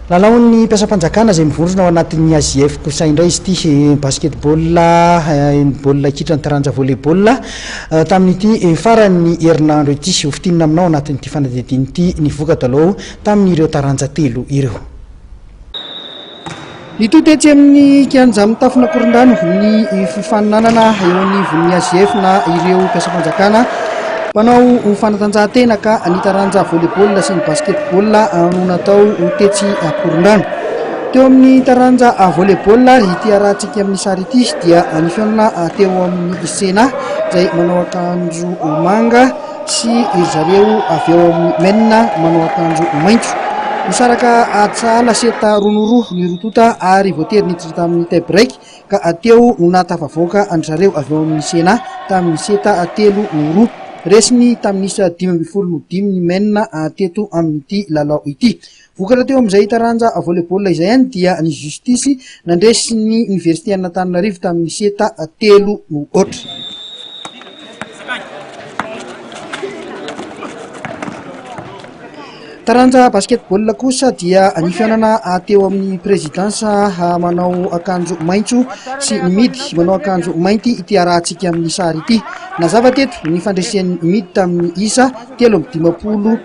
Lalaon'ny mpiasam-panjakana izay mivondrona ao anatin'ny AJF kosa indray izy ity, basketball, baolina kitra ny taranja volley-ball, tamin'ity faran'ny herinandro ity. Ho fintinina aminao anatin'ity fanadihadiana ity ny voka-dalao tamin'ireo taranja telo ireo. Nitohy tetsy amin'ny kianja mitafon'Akorondrano ny fifaninanana eo anivon'ny AJF na ireo mpiasam-panjakana mpanao fanatanjahantena ka ny taranja volley-ball sy ny basket-ball no natao tetsy Akorondrano. Teo amin'ny taranja volley-ball ary ity arahantsika amin'ny sary ity dia ny fihaonana teo amin'ny Sena izay manao akanjo manga sy ry zareo avy ao amin'ny Men manao akanjo maitso. Nisaraka ady sahala seta roa no roa ny roa tonta ary voatery niditra tamin'ny tie break ka teo no nahatafavoaka an-dry zareo avy ao amin'ny Sena tamin'ny seta telo no roa. Resiny tamin'ny isa 15 no dimy ny Men teto amin'ity lalao ity. Vokatra teo amin'izay taranja volley-ball izay ihany dia ny Justice nandresy ny Oniversite an'Antananarivo tamin'ny seta telo no aotra. Taranja basketball kosa dia ny fihaonana teo amin'ny présidence manao akanjo maitso sy ny midy manao akanjo mainty ity arahantsika amin'ny sary ity. Nazava teto ny fandresen'ny midy tamin'ny isa 53 no 39.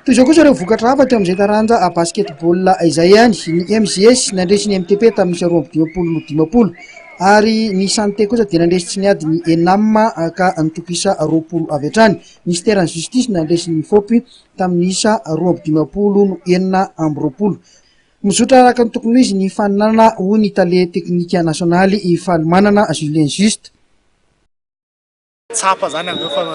Toy izao kosa ireo vokatra hafa teo amin'izay taranja basketball izay ihany. Ny MJS nandresy ny MTP tamin'ny isa 52 no 50 ary ny Santé kosa dia nandresy tsy niady ny Enam ka nitoko isa 20 avy hatrany. Minisiteran'ny Justice nandresy ny FOP tamin'ny isa 52 no 26. Mizotra araka ny tokony ho izy ny faninanana hoy ny tale teknika nasionaly Falimanana Julien Juste. Tsapa zany amin'izao fa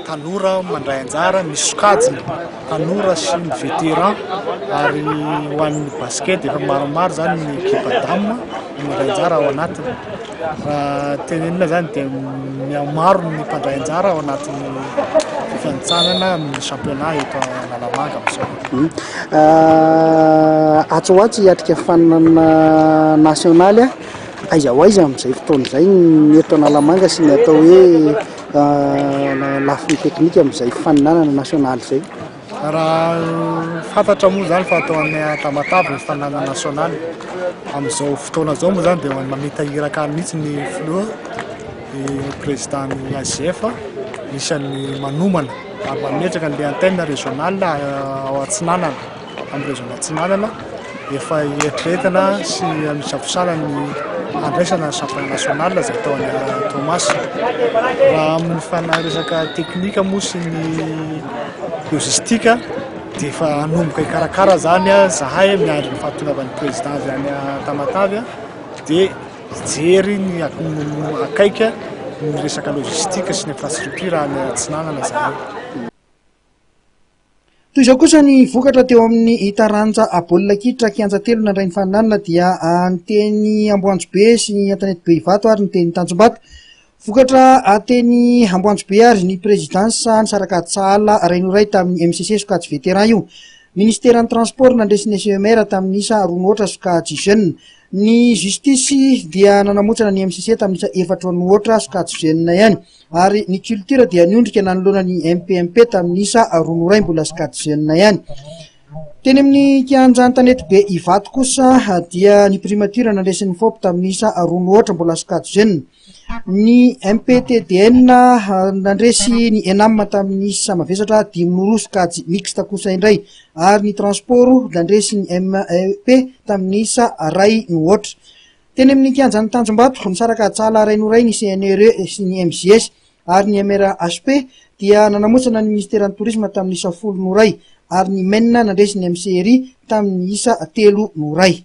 tanora mandray anjara, misy sokajiny tanora sy ny vétéran ary ho an'ny basket efa maromaro zany ny ekipa dame mandray anjara ao anatiny. Raha tenenina zany dia mihamaro ny mpandray anjara ao anatin'ny fifanintsanana amin'ny championnat eto Analamanga amin'izao. Atsy ho atsy hiatrika faninanana nasionaly. Aiza ho aiza amin'izay fotoana izay ny eto Analamanga sy ny atao hoe lafiny teknika amin'izay fifaninanana nasionaly izay? Raha fantatra moa izany fa atao any Tamatave ny fifaninanana nasionaly. Amin'izao fotoana izao moa izany dia mamita iraka any mihitsy ny filoha, ny président-n'ny AGF, isan'ny manomana ary mametraka an'ilay antenne régionale ao Atsinanana. Amin'ny région Atsinanana, efa eritreretina sy amisavosana ny handraisana ny championnat national izay atao any Toamasina. Raha amin'ny fana resaka teknika moa sy ny logistique dia efa hanomboka hikarakara izany zahay miandry ny fahatongavan'ny président avy any Tamatave dia hijery ny akaiky ny resaka logistique sy ny infrastructure any Atsinanana zahay. Toy izao kosa ny vokatra teo amin'ny taranja baolina kitra kianja telo nandray ny faninanana dia ny teny Amboanjobe sy ny Antanetibe Ivato ary ny teny Tanjombato. Vokatra teny Amboanjobe ary ny présidence nisaraka ady sahala iray no iray tamin'ny MCC sokajy vétéran io. Ministeran'ny transport nandresy ny SEMR tamin'ny isa roa no aotra sokajy jeune. Ny justice dia nanamontsana ny MCC tamin'ny isa efatra no aotra sokajy jeune ihany. Ary ny culture dia niondrika nanoloana ny MPMP tamin'ny isa roa no iray mbola sokajy jeune ihany. Teny amin'ny kianja Antanetibe Ivato kosa dia ny primature nandresy ny FOP tamin'ny isa roa no aotra mbola sokajy jeune. Ny MPTDN nandresy ny ENAM tamin'ny isa mavesatra dimy no roa sokajy mixte kosa indray. Ary ny transport nandresy ny MEP tamin'ny isa iray no aotra. Teny amin'ny kianjan'i Tanjombato, nisaraka adsahala iray no iray ny CNRE sy ny MJS ary ny MRHP dia nanamontsana ny minisiteran'ny Tourisme tamin'ny isa folo no iray ary ny men nandresy ny MCRI tamin'ny isa telo no iray.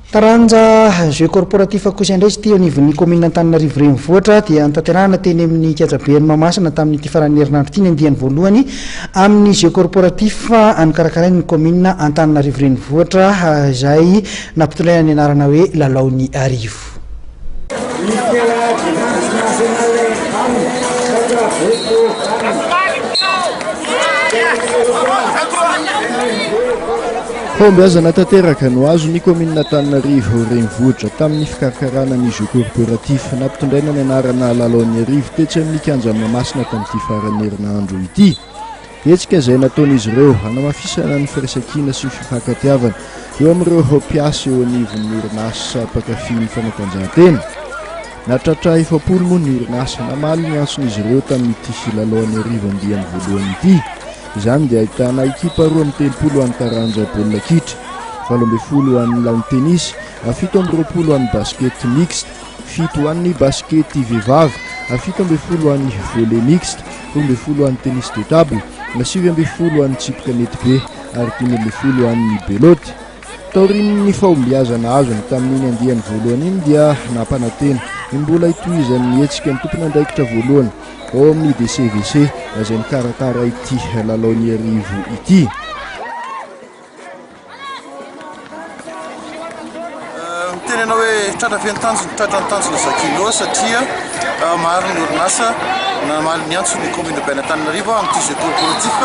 Taranja jeux corporatifs kosa indray izy ity eo anivon'ny kaominina Antananarivo Renivohitra dia notanterahina teny amin'ny kianjaben'i Mahamasina tamin'ity faran'ny herinandro ity ny andiany voalohany amin'ny jeux corporatifs nokarakarain'ny kaominina Antananarivo Renivohitra izay nampitondraina ny anarana hoe Lalaon'ny Arivo. Fahombiazana tanteraka no azon'ny kaominina Antananarivo Renivohitra tamin'ny fikarakarana ny Jeux corporatifs nampitondraina ny anarana Lalaon'Iarivo tetsy amin'ny kianjan'i Mahamasina tamin'ity faran'ny herinandro ity. Hetsika izay nataon'izy ireo hanamafisana ny firaisankina sy ny fifankatiavana eo amin'ireo mpiasa eo anivon'ny orinasa mpankafy ny fanatanjahantena. Nahatratra 40 moa ny orinasa namaly ny antson'izy ireo tamin'ity Lalaon'Iarivo andiany voalohany ity. Izany dia ahitana ekipa 32 ho an'ny taranja baolina kitra, 18 ho an'ny lawn tennis, 27 ho an'ny basket mixte, fito ho an'ny basikety vehivavy, 17 ho an'ny volley mixte, 12 ho an'ny tennis de table, 19 ho an'ny tsipy kanetibe ary 15 ho an'ny belote. Taorian'ny fahombiazana azony tamin'iny andiany voalohany iny dia nampanantena ny mbola hitohizan'ny hetsika ny tompon'andraikitra voalohany ao amin'ny DCVC izay nikarakara ity Lalaon'Iarivo ity. Miteny ianao hoe tratra ve ny tanjona? Tratra ny tanjona Zakino satria maro ny orinasa namaly ny antso ny commune urbaine Antananarivo amin'ity jeu corporatif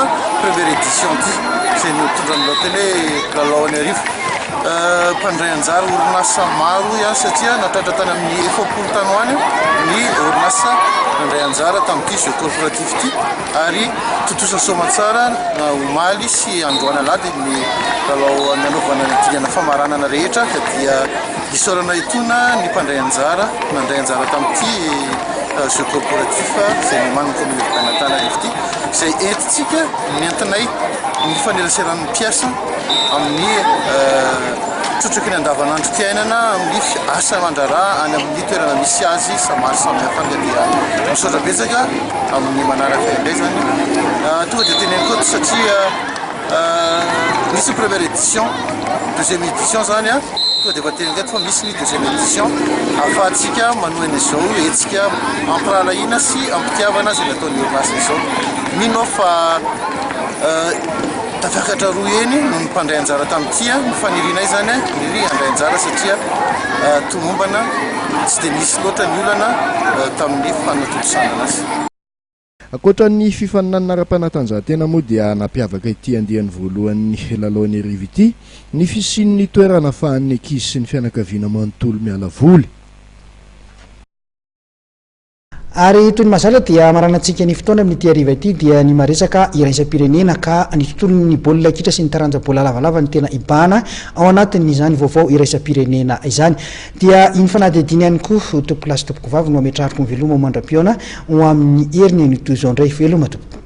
première édition ity izay nitondra ny lohateny hoe lalao any Arivo. Mpandray anjara orinasa maro ihany satria nahatratra tany amin'ny 40 tany ho any ny orinasa nandray anjara tamin'ity jeu corporatif ity. Ary tontosa soamantsara omaly sy androany alahady ny lalao nanaovana ny dingana famaranana rehetra ka dia isaorana etoana ny mpandray anjara nandray anjara tamin'ity jeu corporatif izay nomanin'ny commune urbaine Antananarivo ity izay entintsika nentinay ny faneraseran'ny mpiasa amin'ny trotraky ny andavanandrom-piainana amin'ny asa aman-draharaha any amin'ny toerana misy azy maro samihafa any dia misaotra betsaka amin'ny manaraka indray zany tonga dia teneniko eto satria misy ny première édition deuxième édition zany a tonga dia efa teneniko eto fa misy ny deuxième édition ahafahantsika manohy an'izao hetsika ampirahalahiana sy ampitiavana izay nataon'ny orinasa izao. Mino aho fa Tafakatra roa heny noho ny mpandray anjara tamin'ity ny fanirianay izany ny handray anjara satria tomombana tsy dia nisy loatra ny olana tamin'ny fanatontosana azy. Ankoatra ny fifaninanana ara-panatanjahantena moa dia nampiavaka ity andiany voalohan'ny Lalaon'Iarivo ity ny fisian'ny toerana afahan'ny ankizy sy ny fianakaviana manontolo miala voly. Ary toy ny mahazatra dia hamaranantsika ny fotoana amin'ity hariva ity dia ny maresaka iraisam-pirenena ka ny tontolon'ny baolina kitra sy ny taranja baolina lavalava no tena hibahana ao anatin'izany vaovao iraisam-pirenena izany. Dia iny fanadihadiana ihany koa tompokolahy sy tompokovavy no hametrahako ny veloma mandra-pihaona ho amin'ny heriny anio toy izao indray. Veloma tompoko.